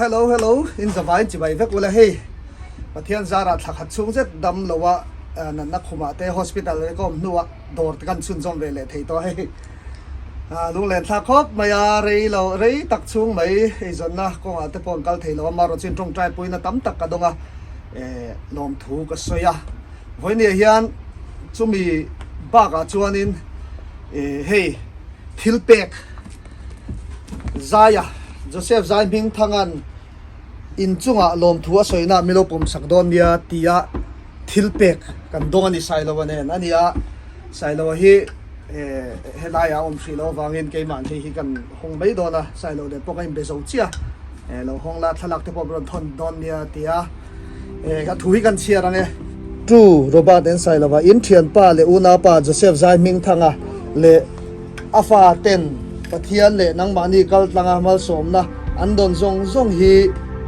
Hello hello in zavai chibai vek ula hei Pathian zarah thla khat chhung zet dam lo a natna khumah te hospital te ka awm hnuah dawr te kan chhunzawm ve leh thei tawh hei lunglen thlak khawp mai a rei lo rei tak chhung mai eizawnna kawngah te pawh an kal thei lo a marawh chuan tawngtai puina tam tak ka dawng a lawmthu ka sawi a vawinia hian chumi bakah chuanin hei thil pek Zaia, Joseph Zai Hmingthanga'n inchungah lawmthu a sawina min lo pawmsak dawn nia tia thil pek kan dawng a ni Sailoa nen a ni a, Sailoa hi helaiah a awm hrih loh avangin keimah hei hi kan hawng mai dawn a, Sailoa nen pawh ka inbe zo chiah a, lo hawng la thlalak te pawh min rawn thawn dawn nia tia. Ka thu hi kan chhiar ang e. Tu Robert N. Sailova, in thianpa leh unaupa Joseph Zai Hmingthanga leh a fa ten Pathian leh nangmahni kal tlanga malsawmna an dawn zawng zawng hi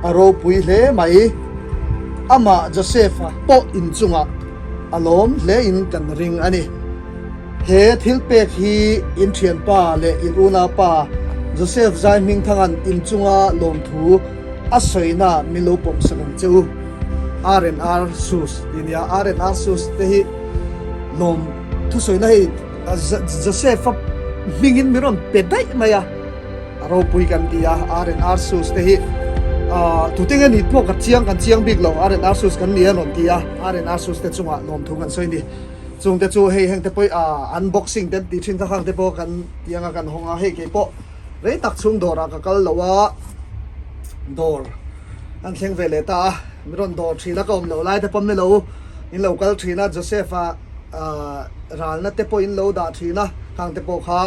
a ropui hle mai. Amah Joseph-a pawh inchungah a lawm hlein kan ring a ni. He thil pek hi in thianpa leh in unaupa Joseph Zai Hmingthanga'n inchunga lawmthu a sawina min lo pawmsak ang che u. R and R Shoes tih nia, R and R Shoes te hi lawm thusawina hei Joseph-a hmingin min rawn pe daih mai a, a ropui kan ti a, R and R Shoes te hi tute nge nih pawh ka chiang kan chiang bik lo, R and R Shoes kan ni a rawn ti a, R and R Shoes te chungah lawmthu kan sawi a ni. Chungte chu hei heng te pawh unboxing te an tih thin kha khang te pawh kan ti anga kan hawng a, hei kei pawh Rei tak chhung dawrah ka kal lo a, dawr an thleng ve leh ta a, min rawn dawr thin a, ka awm loh lai te pawh milo in lo kal thin a, Joseph-a ralna te pawh in lo dah thin a, khang te pawh kha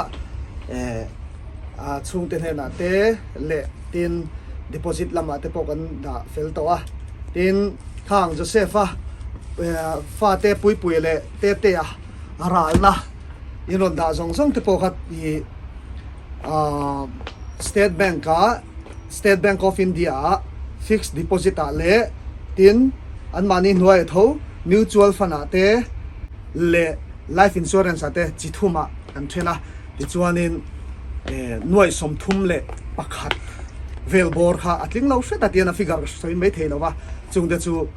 a chhungte hnenah te leh tin deposit lamah te pawh kan dah fel tawh a, tin khang Joseph-a fate Puipuia leh Tetea ralna in rawn dah zawng zawng te pawh kha ih. State Bank ah State Bank of India ah fixed deposit ah leh tin anmahni hnuai a tho mutual fund ah te leh life insurance ah te chi thum ah kan then a tichuanin nuaih 31 vel bawr kha a tling lo hret a tian a figure ka sawi mai thei lo va chungte chu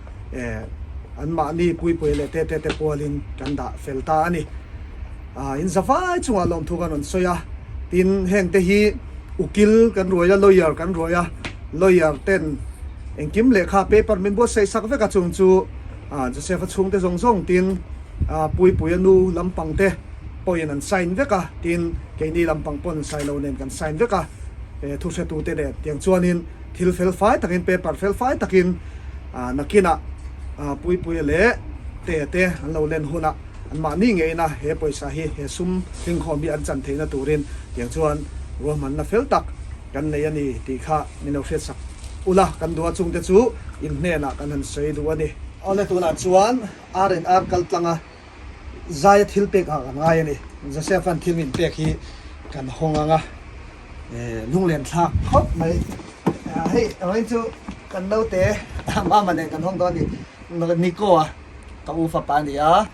anmahni puipui leh te te te pualin kan dah fel ta a ni. In zavai chungah lawmthu kan rawn sawi a, tin heng te hi ukil kan ruai a, lawyer kan ruai a, lawyer ten engkim lehkha paper min buatsaih sak vek a chung chu Joseph-a chhungte zawng zawng tin Puipuia nu lampang te pawhin an sign vek a, tin keini lampang pawn Sailo nen kan sign vek a, thuhretu te nen tiang chuanin thil fel fai takin paper fel fai takin nakinah Puipuia leh Tea te an lo len hunah Anmahni ngeina he pawisa hi he sum hlingkhawm hi an chan theihna turin tiang chuan ruahmanna fel tak kan nei a ni tih kha min lo hriatsak ula kan duh a, chungte chu in hnenah kan han sawi duh a ni. Awle tunah chuan R and R kal tlanga zaia thil pek ah kan ngai a ni. Joseph-a'n thil min pek hi kan hawng ang a, lunglen thlak khawp mai. Hei vawiin chu kan naute Mama nen kan hawng dawn a ni, Nico-a. Ka u fapa a ni a,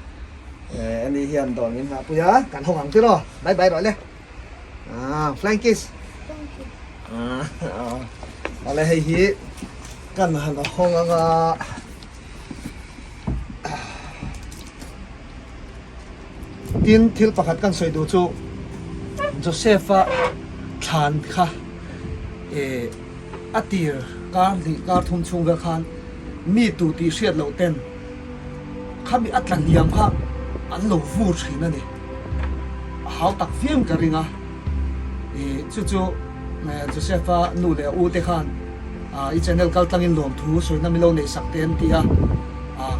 ani hian dawr min nghah pui a, kan hawng ang tiraw, bye bye rawh le, flying kiss, awle hei hi kan han hawng ang a, tin thil pakhat kan sawi duh chu Joseph-a thlan kha eh. A tir kar hnih kar thum chhung vel khan mi tu tih hriat loh ten khami a tla hniam kha an lo vur thin a ni. A hau tak viau in ka ring a, ih chu chu Joseph-a nu leh a u te khan i channel kal tlangin lawmthu sawina min lo neih sak te an ti a,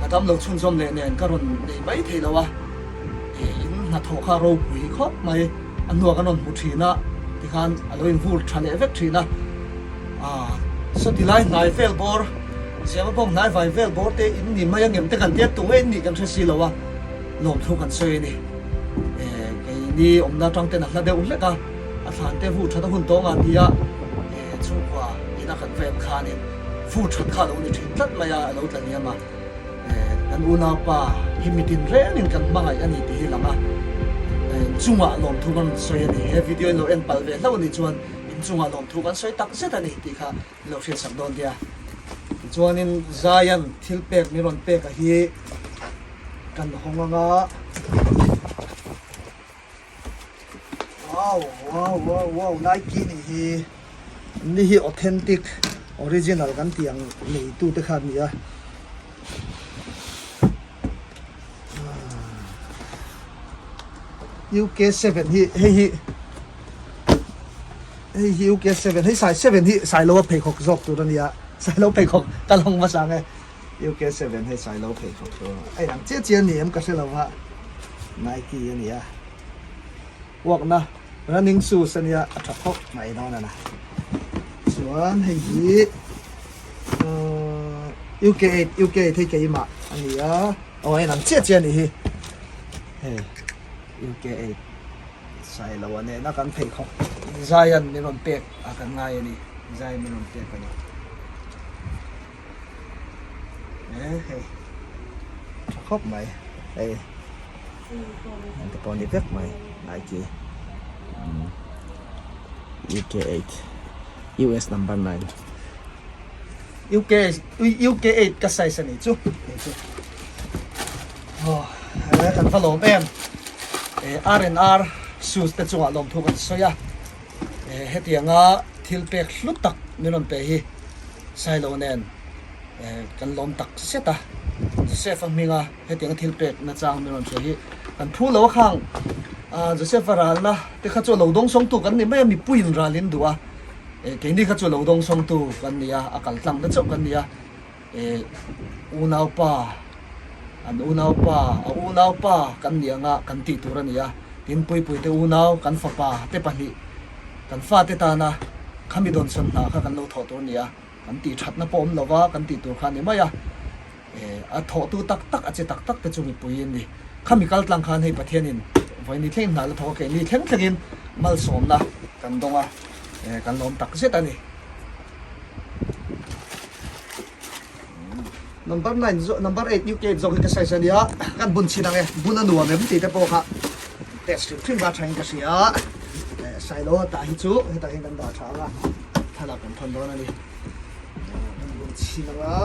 ka dam lo chhunzawm leh nen ka rawn nei mai thei lo a, ih in hnathawh kha ropui khawp mai. A hnuah kan rawn hmu thin a, tikhan a lo invur tha leh vek thin a. Aaa sawti lai hnai vel bawr, Siama bawk hnai vai vel bawr te in ni mai a ngem te kan tia tung e in nih kan hre si lo a, lawmthu kan sawi a ni. Ehh keini awmna atang ten a hla deuh hlek a, a thlan te vur that a hun tawng a tia ehh chhungkua ina kan va en khanin vur that kha a lo ni thin tlat mai a, a lo tla hniam a. Kan unaupa hi mitin rengin kan hmangaih a ni tih hi lang a, chungah lawmthu kan rawn sawi a ni. He video in lo en palh ve hlauh a nih chuan in chungah lawmthu kan sawi tak zet a ni tih kha i lo hriatsak dawn nia. Tichuanin Zion thil pek min rawn pek a hi kan hawng ang a. Wow wow wow wow Nike nih hi ni hi authentic original kan tih ang neitu te kha an ni a. UK 7 hi hei hi hei hi UK 7 hei sai 7 hi sailo a pheikhawk zawk tur a nia sailo pheikhawk ka lawng hmasa ang e UK 7 hei sailo pheikhawk tur a inang chiah chiah a ni em ka hre lo va Nike a nia uakna running shoes a nia a tha khawp mai dawn a na chuan hei hi UK 8 UK 8 hei keimah a ni a aw a inang chiah chiah a nih hi hei UK 8 sailo a nena kan pheikhawk Zion min rawn pek a kan ngai a ni Zion min rawn pek a ni e hei tha khawp mai hei eng te pawh a ni vek mai Nike UK 8 US number 9 UK UK 8 ka size a ni chu hei chu aw he kan va lawm em eh R and R shoes te chungah lawmthu kan sawi a eh hetianga thil pek hlu tak min rawn pe hi Sailo nen eh kan lawm tak zet a Joseph a hminga hetianga thil pek nachang min rawn hria hi kan phu lo a khang ah Joseph a ralna te kha chu a lo dawng sawngtu kan ni mai a mipuiin ral in duh a eh keini kha chu lo dawng sawngtu kan ni a a kal tlang na chauh kan ni a eh unaupa an unaupa a unaupa kan ni anga kan tih tur a ni a tin puipui te unau kan fapa te pahnih kan fate tana khami dawnsawn hna kha kan lo thawh tur a ni a. Kan tih thatna pawh awm lova kan tih tur kha a ni mai a, eh a thawhtu tak tak a che tak tak te chu mipui an ni. Khami kal tlang khan hei Pathianin vawiin thleng hna la thawk a keini thleng thlengin malsawmna kan dawng a, eh kan lawm tak zet a ni. Number 9 zawh number 8 UK zawk hi ka size a nia, kan bun chhin ang e, bun a nuam em tih te pawh kha test hrim hrim kha a thain ka hria. Eh Sailo a tah hi chu hetah hian kan dah tha ang a. Thlalak kan thawn dawn a ni. Kan bun chhin ang a.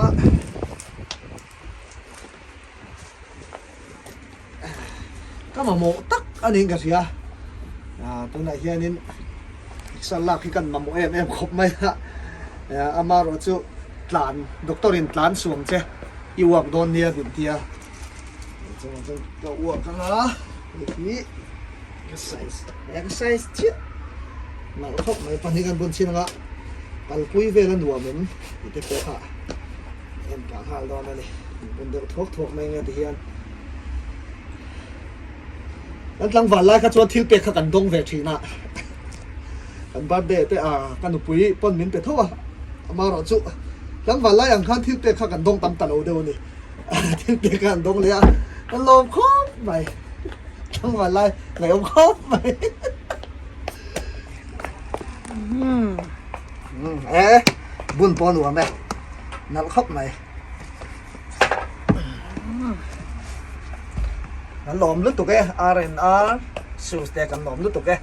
Ka mamawh tak a niin ka hria. Tunah hianin exer lak hi kan mamawh em em khawp mai a. Amaherawh chu tlan doctor in tlan suang che i uak dawn nia min ti a. Chuvang chuan ka uak ang a. Hei hi ka size ka size chiah nalh khawp mai pahnih kan bun chhin anga kalpui vel a nuam em tih te pawh kha en pah nghal dawn a ni bun deuh thuak thuak mai anga ti hian kan tlangval lai kha chuan thil pek kha kan dawng ve thin a kan birthday te a ka nupui pawn min pe tho a amaherawh chu tlangval lai ang khan thil pek kha kan dawng tam ta lo deuh a ni thil pek kha an dawng leh a kan lawm khawp mai. Thangval lai ngaihawm khawp mai. E bun pawh nuam e nalh khawp mai. Kan lawm lutuk e R and R shoes te kan lawm lutuk e.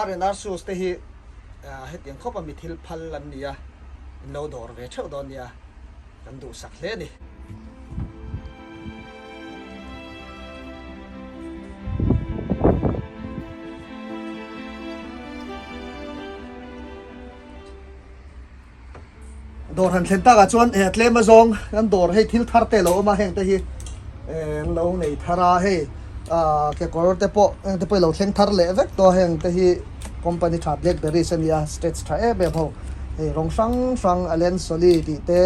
R and R shoes te hi hetiang khawp a mi thil phal an ni a in lo dawr ve theuh dawn nia. Kan duhsak hle a ni. Dawr han thlen takah chuan eh tlem azawng kan dawr hei thil thar te lo awm a heng te hi eh an lo nei thar a hei ah kekawr te pawh heng te pawh hi lo thleng thar leh vek tawh a heng te hi company tha blackberries a nia stretch tha em em ho. Hei rawng hrang hrang Allen Solly tih te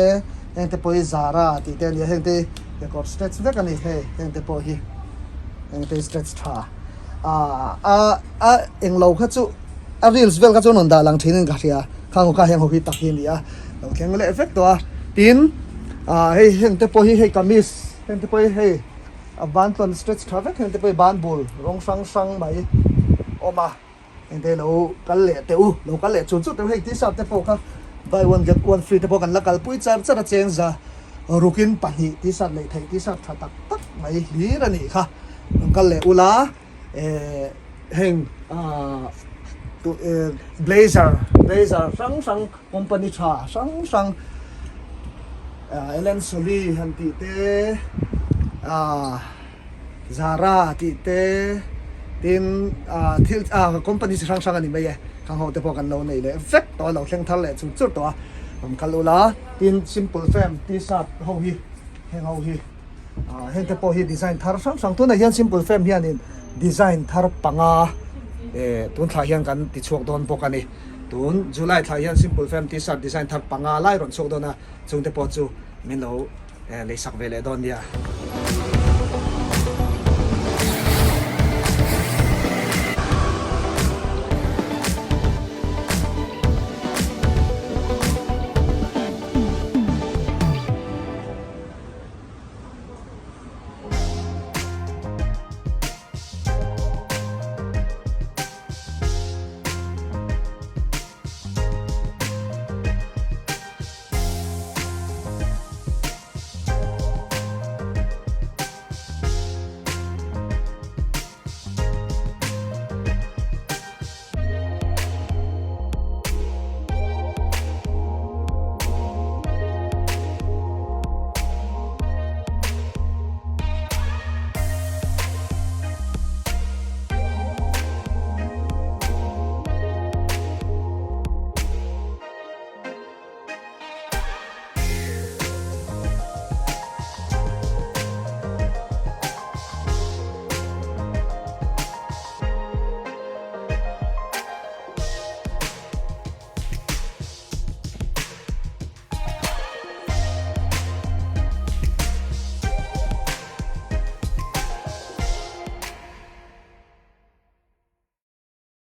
heng te pawh hi Zara tih te a nia heng te hi kekawr stretch vek a ni hei heng te pawh hi heng te hi stretch tha ah a a englo kha chu a reels vel kha chu an rawn dah lang thin in ka hria khang ho kha heng ho hi tak hi a ni a lo thleng leh vek tawh a tin ah hei heng te pawh hi hei kamis heng te pawh hi hei a ban tlawn stretch tha vek heng te pawh hi ban bul rawng hrang hrang mai awm a. Engte lo kal leh teh u, lo kal leh chut chut teh u, hei t-shirt te pawh kha buy one get one free te pawh kan la kalpui char char a cheng za rukin pahnih t-shirt leh theih t-shirt tha tak tak mai hlir a nih kha, rawn kal leh ula eh. Heng blazer blazer hrang hrang company tha hrang hrang Allen Solly han tih te ah Zara tih te tin ah thil ah company chi hrang hrang a ni mai e khang ho te pawh kan lo nei leh vek tawh a lo thleng thar leh chur chur tawh a rawn kal ula tin simple fam t-shirt ho hi heng ho hi. Ah hengte pawh hi design thar hrang hrang tunah hian simple frame hianin design thar panga eh tun thlah hian kan ti chhuak dawn bawk a ni tun July thlah hian simple frame t-shirt design thar panga lai rawn chhuak dawn a chungte pawh chu min lo eh lei sak ve leh dawn nia.